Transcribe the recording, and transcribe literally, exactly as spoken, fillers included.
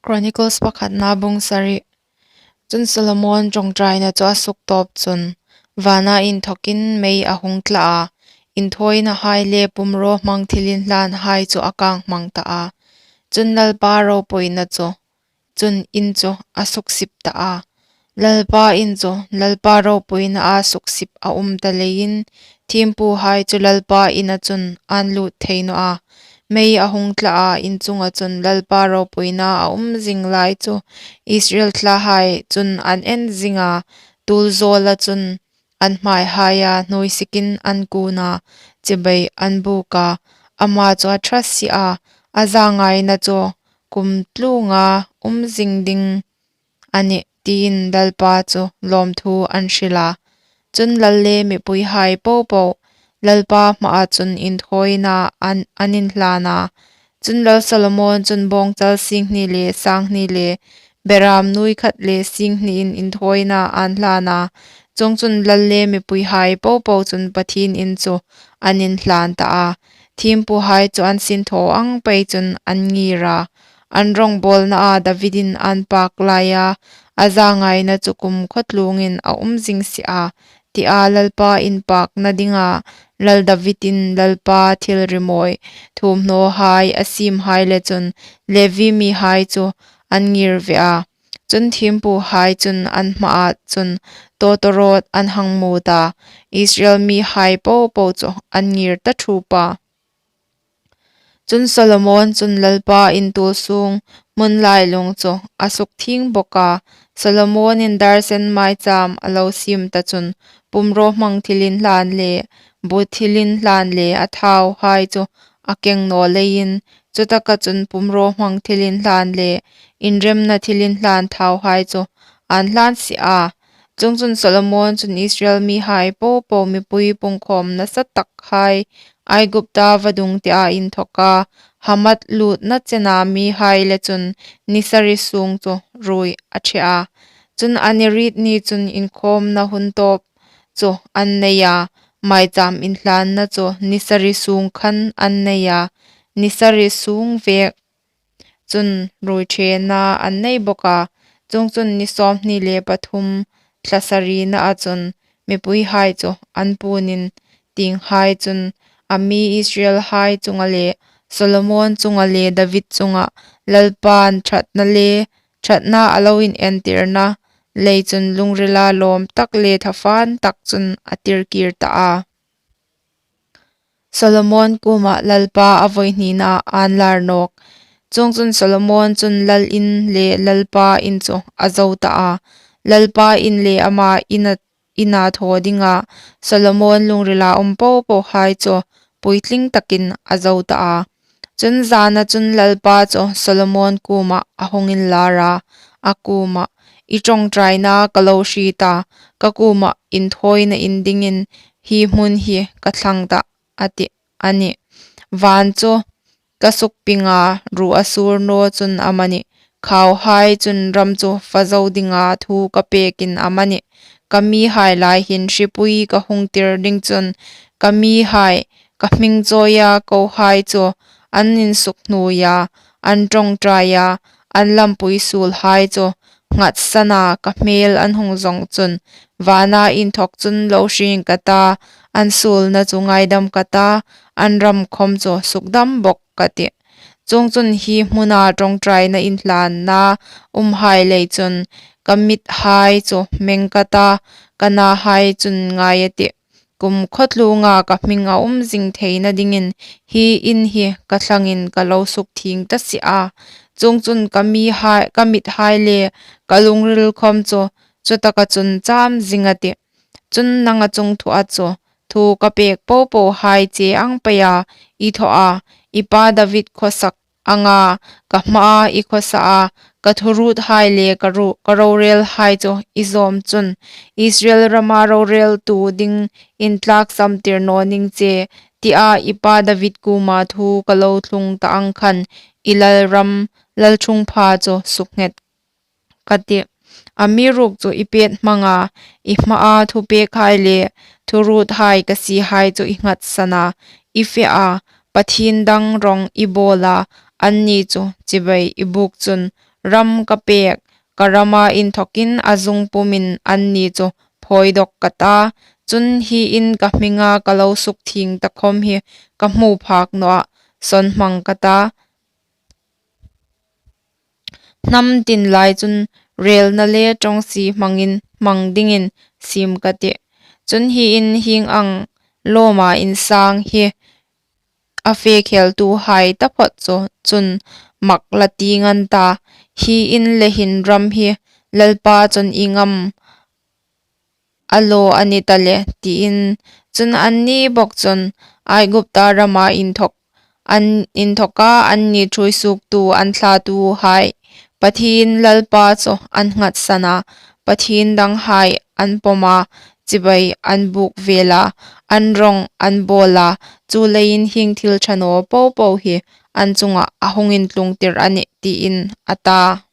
Chronicles pakhatna bung sari. Chun Solomon ṭawngṭaina chu a suktawp chun, vana inthawkin mei a hung tla a, inthawinahai le pumrawhmang thilinhlanhai chu a kang hmang ta a. Chun Lalpa ropuina chu, chun in chu a suksip ta a. Lalpa in chu, Lalpa ropuina a suksip a um ta leiin, thiempuhai chu Lalpa ina chun an lut thei naw a. Mei a hung tla a, in chunga chun Lalpa ropuina a um zing lai chu Israel thlahai chun an en zing a, tul zawla chun an hmaihaia hnuoi sikin an kun a, chibai an buk a, ama chu a ṭha si a, a zangaina chu kum tlunga um zing ding a nih, tiin Lalpa chu lawmthu an hril a. Chun lal le mipuihai popo Lalpa hmaa chun inthawina an, an inhlan a. Chun Lal Solomon chun bawngchal singhni le sanghni le beram nuoi khat le singhni in inthawina an hlan a. Chuongchun lal le mipuihai popo chun Pathien in chu an inhlan ta a. Thiempuhai chu an sinthaw ang pei chun an ngir a. An rawngbawlnaa Davidin an pak laia, a zangaina chu kum khawtlungin a um zing si a, tia Lalpa inpakna dinga Lal Davidin Lalpa thil rimawi thuomhnawhai a siemhai le chun Levi mihai chu an ngir ve a. Chun thiempuhai chun an hmaa chun tawtawrawt an hang mut a, Israel mihai popo chu an ngir ta thup a. Chun Solomon chun Lalpa in tul sung hmun lailung chu a sukthieng bawk a. Solomonin darsen maicham a lo siem ta chun pumrawhmang thilinhlan le but thilinhlan le a thauhai chu a keng naw leiin, chutaka chun pumrawhmang thilinhlan le inremna thilinhlan thauhai chu an hlan si a. Chuongchun Solomon chun Israel mihai popo mipui pungkhawm nasa takhai Aigupta vadung tia inthawka Hamath lutna chena mihai le chun ni sari sung chu ruoi a ṭhe a. Chun a ni riet ni chun inkhawmna hun tawp chu an nei a, maicham inhlanna chu ni sari sung khan an nei a, ni sari sung vek chun ruoi ṭhena an nei bawk a. Chuongchun ni sawmhni le pathum thla sarinaa chun mipuihai chu an puonin tienghai chun a mi Israelhai chunga le Solomon chunga le David chunga Lalpan ṭhatna le ṭhatna a lo inentirna lei chun lungrila lawm tak le thafan tak chun a tirkir ta a. Solomon kuoma Lalpa a vawihnina an lar nawk. Chuongchun Solomon chun lal in le Lalpa in chu a zo ta a. Lalpa in le ama ina, ina thaw dinga Solomon lungrila um popohai chu puitling takin a zo ta a. Chun zana chun Lalpa chu Solomon kuoma a hung inlar a, a kuoma, "I ṭawngṭaina ka lo hriet a, ka kuoma inthawina in dingin hi hmun hi ka thlang tah," a ti a nih. Van chu ka sukpinga ruo a sur naw chun amanih, khauhai chun ram chu fa zo dinga thu ka pekin amanih, ka mihai lai hin hripui ka hung tir ding chun, ka mihai ka hming chawia kohai chu an insukhnui a, an ṭawngṭai a, an lampui suolhai chu nghatsana ka hmel an hung zawng chun, vana inthawk chun lo hrieng ka ta, an suolna chu ngaidam ka ta, an ram khawm chu sukdam bawk ka tih. Chuongchun hi hmuna ṭawngṭaina inhlanna umhai lei chun ka mithai chu meng ka ta, ka nahai chun ngai a tih. Kum khawtlunga ka hming a um zing theina dingin hi in hi ka thlangin ka lo sukthieng ta si a. Chuongchun ka mihai, ka mithai le ka lungril khawm chu chutaka chun cham zing a tih. Chun nanga chungthua chu thu ka pek popohai che ang peia i thaw a, i pa David khawsak anga ka hmaa i khawsa a, ka thuruothai le ka ru-, ka rorelhai chu i zawm chun, Israel rama roreltu ding in tlaksam tir naw ning che, tia i pa David kuoma thu ka lo thlung ta ang khan, i lalram lalṭhungpha chu suknghet ka tih. Amiruokchu i pet hmanga, i hmaa thupekhai le thuruothai ka siehai chu i nghatsan a, i fe a, pathien dang rawng i bawl a, anni chu chibai i buk chun ram ka pêk, ka rama inthawkin a zung pumin anni chu phawi dawk ka ta. Chun hi in ka hminga ka lo sukthieng ta khawm hi ka hmu phâk nawah sawn hmang ka ta. Hnam tin lai chun rêlna le ṭawngsie hmangin, hmang dingin siem ka tih. Chun hi in hieng ang lâwma insâng hi a fe kheltuhai taphawt chu chun mak la tieng an ta. Hi in le hin ram hi Lalpa chun ieng am a law a ni ta leh, tiin. Chun anni bawk chun Aigupta rama inthawk, an, inthawka anni ṭhuoi suoktu an thlatuhai Pathien Lalpa chu an nghatsan a, pathien danghai an pawm a, chibai an bûk vêl a, an rawng an bâwl a, chuleiin hieng thil ṭha naw po po hi an chungah a hung intlungtir a nih, tiin a ta.